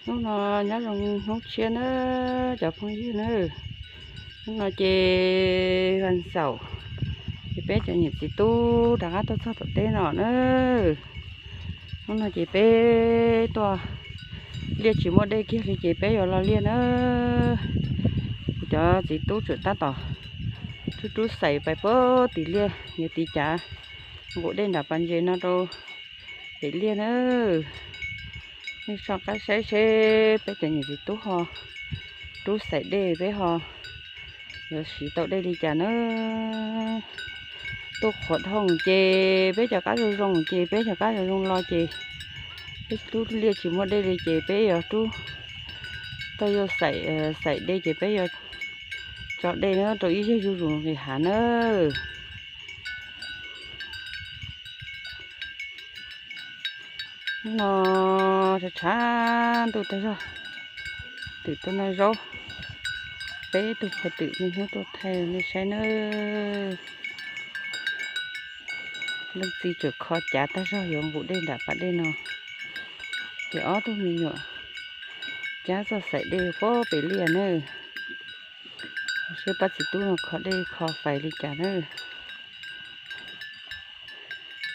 Hnub no nyob zoo hnub tshiab na cov phooj ywg na. Hnub no ces vas xaum, ces peb cov niam txiv tub rov qab tuaj txog tom teb no na. Hnub no ces peb tuaj liaj tsis muaj dej kiag li ces peb yuav los liaj na. Kuv cov txiv tub tseem tab tom rub rub xaim pais puag tim liaj yuav tiv cav nqus dej nram pas ntses no rau pem liaj na. Nej soj qab saib seb peb cov niam txiv tub ho rub xaim dej peb ho yuav siv tau dej li cas na. Tuaj qhuav dhau ces peb cov qab zoo zoo ces peb cov qab zoo zoo los ces peb rub liaj tsis muaj dej li ces peb yuav rub tau yuav xaim, xaim dej ces peb yuav tso dej na rau ib zaug zuj zus nqis hav na. Hnub no tshav tshav ntuj tag zog, twm tuaj noj zaub, peb tug phaw twm niaj hnub tuaj thaij nej saib nawb. Leej txiv tseem kho cav tag zog yuav nqus dej nram pas dej no, ces ob tug me nyuam cab txoj xaim dej puag pem liaj nawb. Seb pab txiv tub no kho dej kho fais li cas nawb.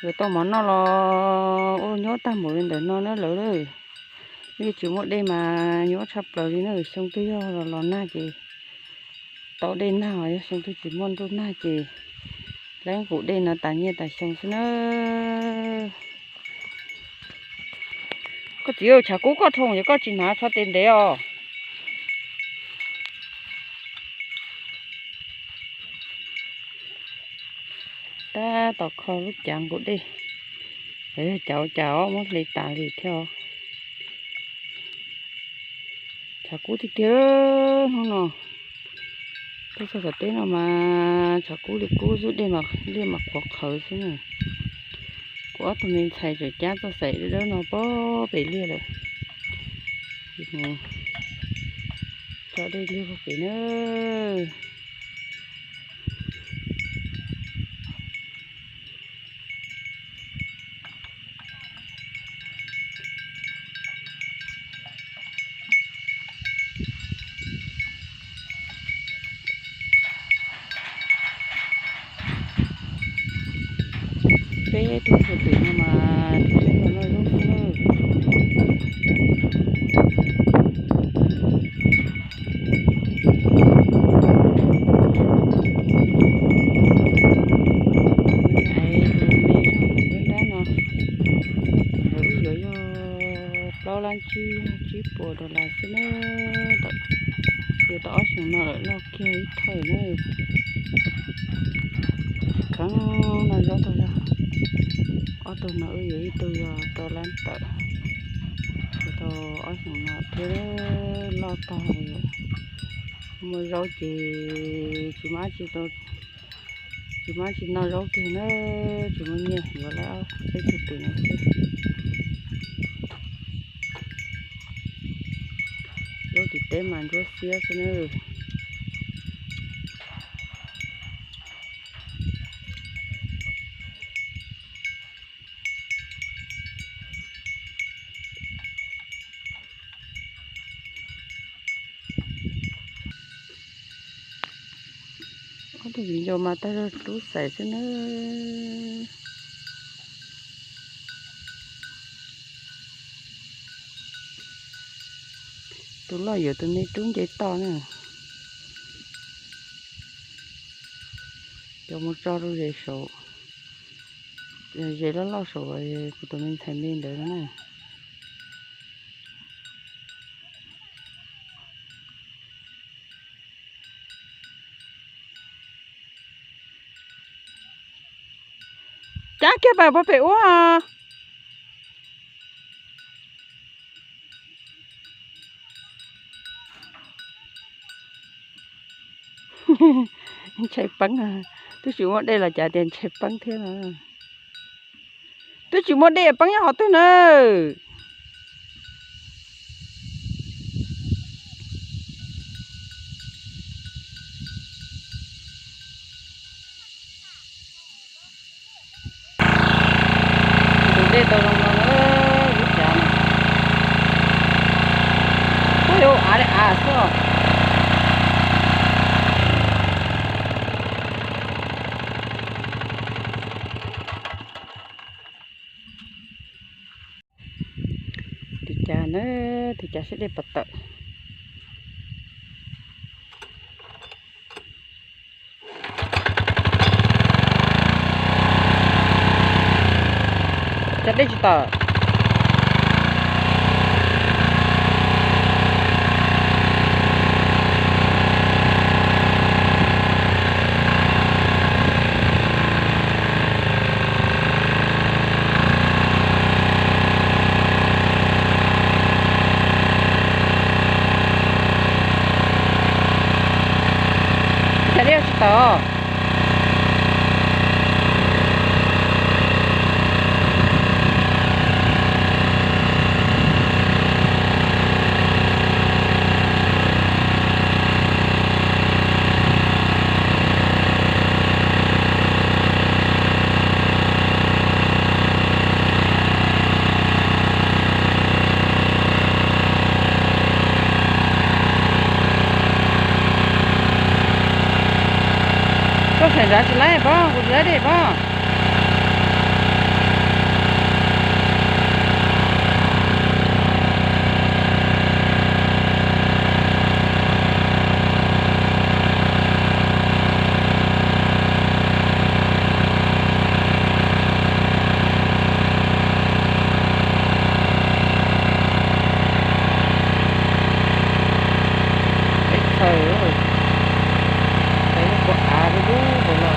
Yuav tau mov noj los ua nyuaj tag npaum li ntawm no na lawv. Liaj tsis muaj dej mas nyuaj tshaj plaws li na. Xyoo twg yog los los nag ces tau dej nag, yog xyoo twg tsis muaj ntuj nag ces laib nqus dej no tas nyiaj tas xyoo xwb na. Koj txiv, tshav kub koj dhau ces koj tsis hnav tsho tes ntev os. Tab tom kho lub cav nqus dej, yog cav ua cas muab hle tas li thiab. Tshav kub tiag tiag hnub no. Tuaj txog tom teb no mas tshav kub li kub xwb, dej mas liaj mas qhuav qhawv xwb na. Kuv ob tug me ntxhais tseem cab txoj xaim dawb dawb no puag pem liaj lawm. Tso dej liaj puag pem na. Peb tug phaw twm no mas tus tseem los noj zaub xwb na. Tus me zog nram nruab nrab no, ntawm wb yuav yog plaub lab tsib, tsib puas dollar xwb na. Yuav tau ob xyoos no lawm, loj kiag ib thawj na. Kheev noj zaub tau zog. Ob tug no wb yuav ib tug yog rau lab tawm, yuav tau ob xyoos no thiab loj tag. Muaj zaub ces tsis muaj dab tsi, tsis muaj dab tsi noj zaub kiag na, tsis muaj nyiaj yuav lawm, peb tug twm no xwb. Zaub tim teb mas ntsuab xiab xwb na. Ob tug viv ncaus mas tag zog rub xaim xwb na. Tus loj yuav tus me rub nce toj na. Cov mus tso rau ze saud, ze loj loj saud, kuv tus me ntxhais me ntawd na. Cab kiag pais puag pem ub. Ntshai peeb, twb tsis muaj dej los cas tias ntshai peeb thiab na. Twb tsis muaj dej peeb nyob qhov twg na. Tus dej tau zoo no na, lub cav no. Av li av xwb os. Tus cas na, tus cas saib dej puas tawm. Cas dej tsis tawm. Cas dej tsis tawm. Koj xeem nrad tsis laib pob, kuv tsis laib dej pob. Teb chaws, teb kuv av dub dub npaum no,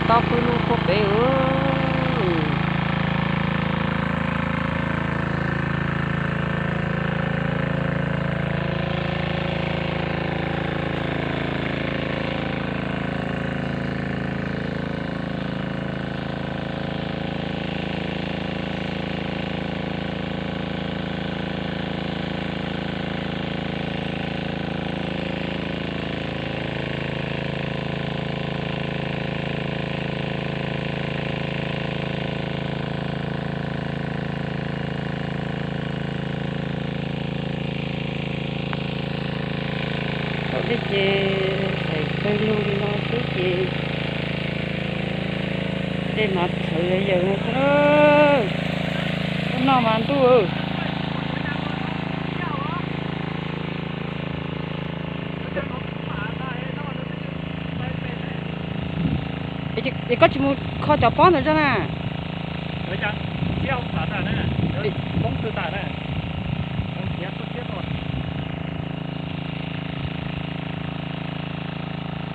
Tob pwg lug puag pem. Thaum dej ces thaum pawg lug li no xwb ces dej mas txhawv yawg no xwb. Ub no mas ntuj. Es koj tsis mus kho cov pob ntawd zog na?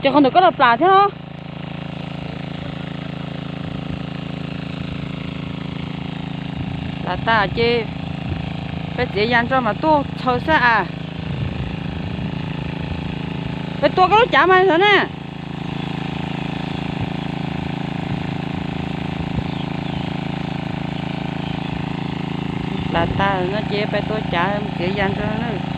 Ces qhov ntawd koj los plam thiab los? Plam tas ces peb txiav yas ntso mas tuaj txhaws xwb as. Peb tua koj lub cav mas ntawd na. Plam tas no ces peb tua cav txiav yas ntso.